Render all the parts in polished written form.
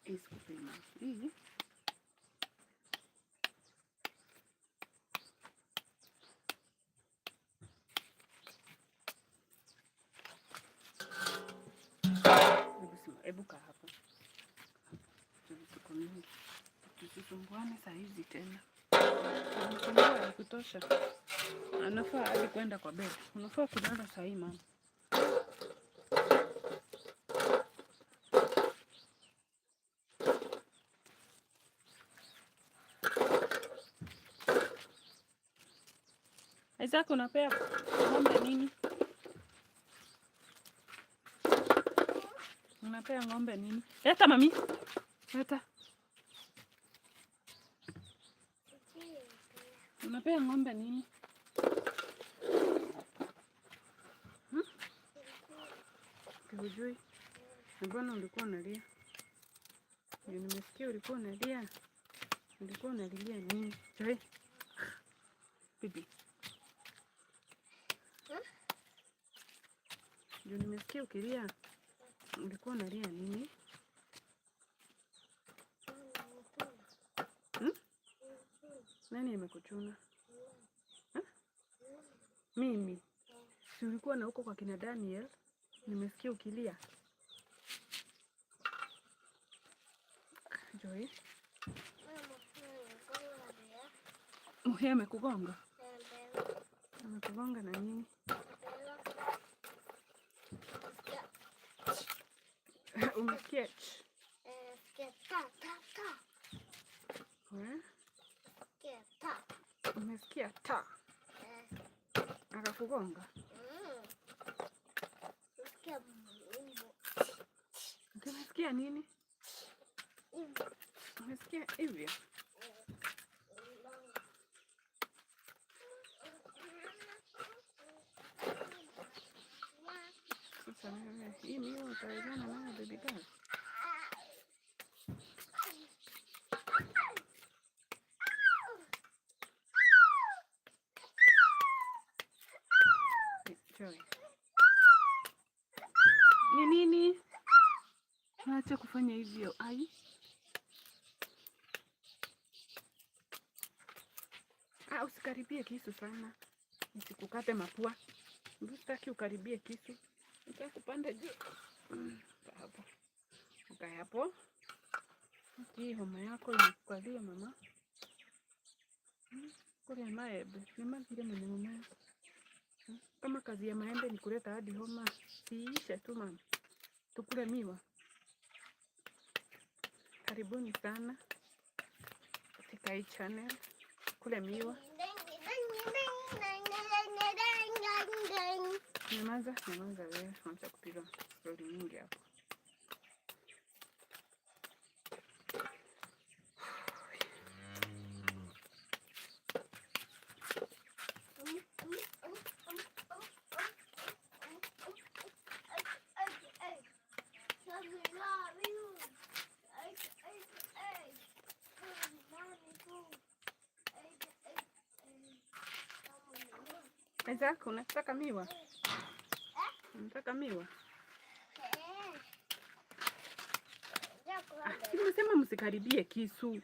Hii sikupima. Hii hebu kaa hapo. Tuko mingi. Tusisumbuane saa hizi tena. Amesumbua ya kutosha. Anafaa hadi kwenda kwa bed. Unafaa kulala saa hii, mama. Isaac, unapea ng'ombe nini? Unapea ng'ombe nini? Leta, mami. Leta. Unapea ng'ombe nini? Hmm? Hujui? Mbona ulikuwa unalia? Ndio nimesikia ulikuwa unalia. Ulikuwa unalilia nini? Joy. Bibi. Ndio nimesikia ukilia. Ulikuwa unalia nini? Hmm? Nani amekuchuna? Huh? Mimi. Si ulikuwa na huko kwa kina Daniel? Nimesikia ukilia. Joy. Muhia amekugonga? Amekugonga na nini? Umesikia? Ta ta ta. Eh? Ta. Umesikia ta? Akakugonga? Umesikia wimbo. Umesikia nini? Umesikia hivyo? Sasa wewe, hii miwa utawezana nayo, baby girl? Joy. Ni nini? Acha kufanya hivyo. Ai. Ah, usikaribie kisu sana. Nisikukate mapua. Sitaki ukaribie kisu. Nataka kupanda juu. Hapo. Ukae hapo. Hii homa yako imekukalia, mama. Kule maembe. Ni mazile mwenye mama yako. Kama kazi ya maembe ni kuleta hadi homa, siishe tu, mama. Tukule miwa. Karibuni sana katika hii channel. Kule miwa. Nyamaza, nyamaza wewe, acha kupiga stori nyingi hapo. Isaac, unataka miwa? Unataka miwa? Ah, nimesema msikaribie kisu.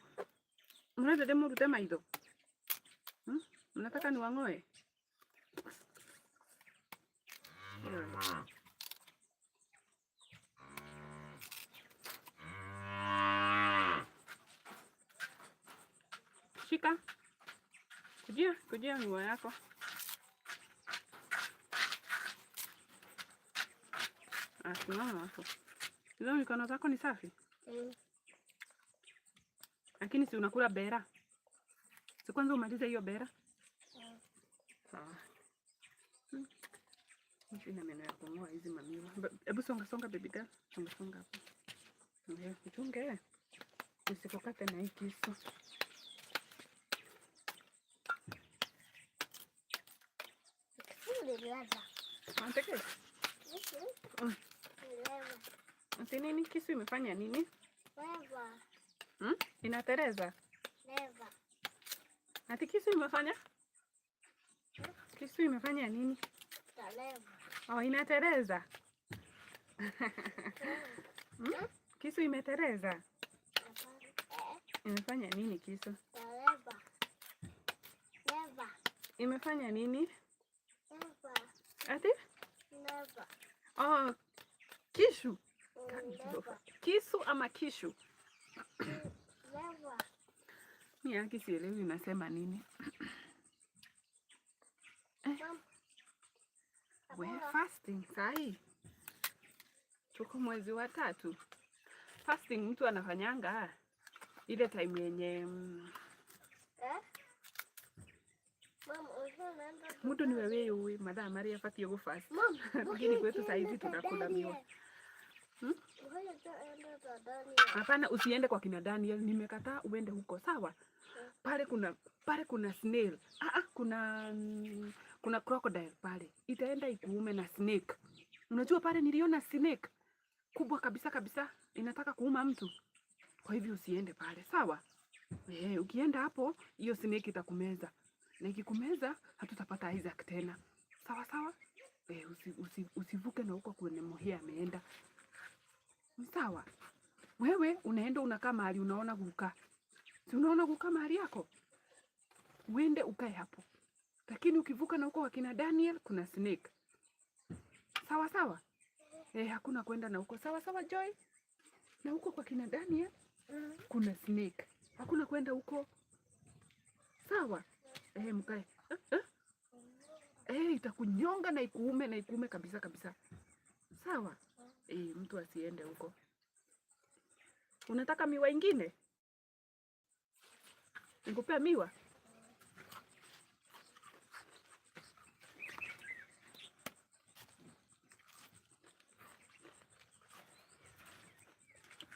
Mnataka murute maitho? Hmm? Mnataka niwang'oe? Yeah. Shika. Kujia, kujia miwa yako. Ah, simama hapo. Hizo mikono zako ni safi? Mm. Lakini si unakula bera? Si kwanza umalize hiyo bera? Mm. Sawa. Sina meno ya kung'oa hizi mamiwa. Hebu songa songa, baby girl. Songa songa hapo. Ndio, uchunge. Usikukate na hii kisu. Unataka? Ati nini? Kisu imefanya nini? Leva. Hmm? Inatereza? Leva. Ati kisu imefanya? Kisu imefanya nini? Teleza. Oh, inatereza. Hmm? Kisu imetereza. Hapana. Imefanya nini kisu? Teleza. Never. Imefanya nini? Never. Ati? Never. Oh, kishu. Never. Kisu ama kishu? Never. Mi haki sielewi unasema nini. Mom. We Hakuna. fasting sahi. Tuko mwezi wa tatu. Fasting mtu anafanyanga ile time yenye Eh? Mom, unaenda Mundu niwe wiyui mathaa maria abatie gufast. Mom, Lakini kwetu saa hizi tunakula miwa. Hmm? Hapana, usiende kwa kina Daniel, nimekataa uende huko, sawa? Pale kuna snail. Ah, ah, kuna crocodile pale. Itaenda ikuume na snake. Unajua pale niliona snake kubwa kabisa kabisa, inataka kuuma mtu. Kwa hivyo usiende pale, sawa? Eh, ukienda hapo hiyo snake itakumeza. Na ikikumeza hatutapata Isaac tena. Sawa sawa? Eh, usivuke na huko kwenye Muhia ameenda. Sawa? Wewe unaenda unakaa mahali unaona guka. Si unaona guka mahali yako? Uende ukae hapo. Lakini ukivuka na huko wakina Daniel kuna snake. Sawa sawa? Eh, hakuna kwenda na huko. Sawa sawa Joy? Na huko kwa kina Daniel kuna snake. Hakuna kwenda huko. Sawa? Eh, mkae. Eh, eh? Eh, itakunyonga na ikuume kabisa kabisa. Sawa? Eh, mtu asiende huko. Unataka miwa ingine? Nikupea miwa?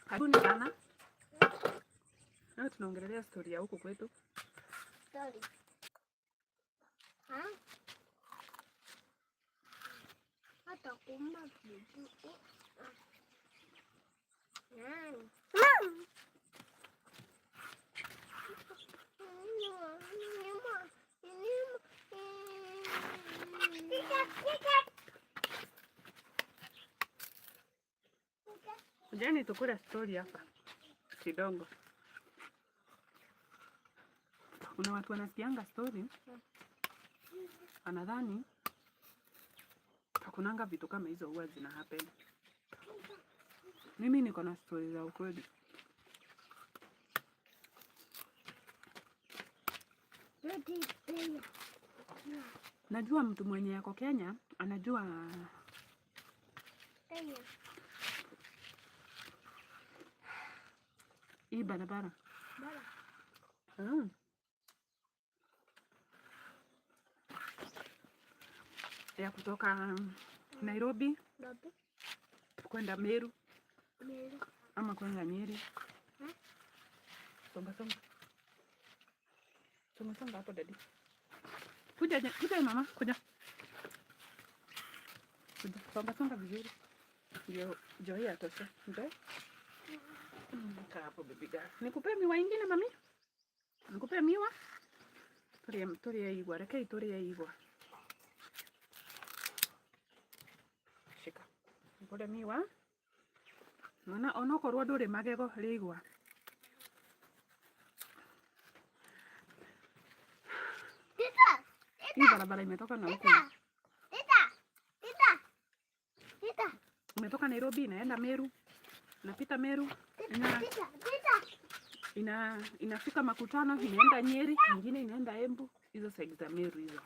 Karibuni sana. Leo tunaongelelea story ya huku kwetu. Story. Ha? Hata kuma bibi. Nani? Mom. Jani tukule story hapa kidogo. Kuna watu wanasikianga story wanadhani hakunanga vitu kama hizo huwa zina happen. Mimi niko na story za ukweli. Najua mtu mwenye yako Kenya anajua hii barabara. Ya kutoka Nairobi kwenda Meru ama kwenda Nyeri. Songa songa. Songa songa hapo daddy. Kuja kuja mama, kuja. Kuja, songa songa vizuri. Ndio Joy atoshe. Joy. Kaa hapo baby girl. Nikupe miwa ingine mami? Nikupe miwa? Turie turie igwa, rekei turie igwa. Shika. Ngũre miwa. Mwana onokorwo ndũrĩ magego rĩa igwa. Hii barabara imetoka na huku. Imetoka Nairobi inaenda Meru. Inapita Meru. Inafika Makutano, inaenda Nyeri, nyingine inaenda Embu. Hizo side za Meru hizo.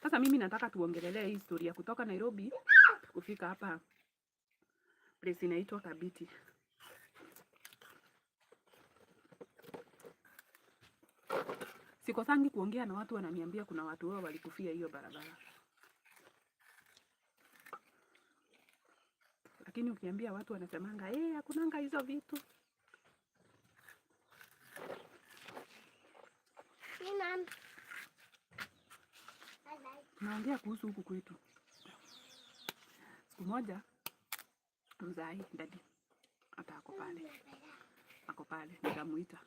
Sasa mimi nataka tuongelelee hii story ya kutoka Nairobi kufika hapa place inaitwa Kabiti. Sikosangi kuongea na watu wananiambia kuna watu wao walikufia hiyo barabara. Lakini ukiambia watu wanasemanga, eh, hakunanga hizo vitu. Naongea kuhusu huku kwetu. Siku moja mzai daddy hata ako pale. Ako pale nikamuita.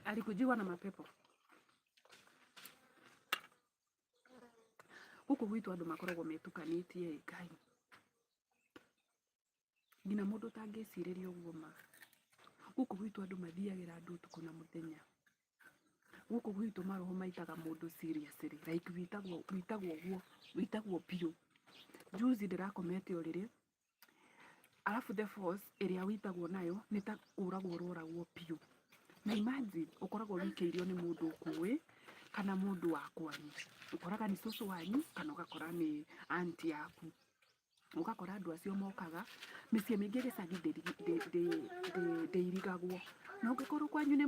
Alikujiwa na mapepo. Gũkũ gwitũ andũ makoragwo metukanĩtie ĩ Ngai. Nginya mũndũ ũtangĩcirĩria ũguo ma. Gũkũ gwitũ andũ mathiagĩra andũ ũtukũ na mũthenya. Gũkũ gwitũ maroho maitaga mũndũ seriously, like witagwo witagwo ũguo, witagwo biũ. Juzi ndĩrakomete ũrĩrĩ, alafu the force ĩrĩa witagwo nayo nĩ ta kũragwo ũroragwo biũ. Na imagine ũkoragwo wikĩirio nĩ mũndũ ũkũĩ kana mũndũ wa kwanyu. Ũkoraga nĩ cũcũ wanyu kana ũgakora nĩ auntie yaku. Ũgakora andũ acio mokaga, mĩciĩ mĩingĩ gĩcagi ndĩirigagwo. Na ũngĩkorwo kwanyu nĩ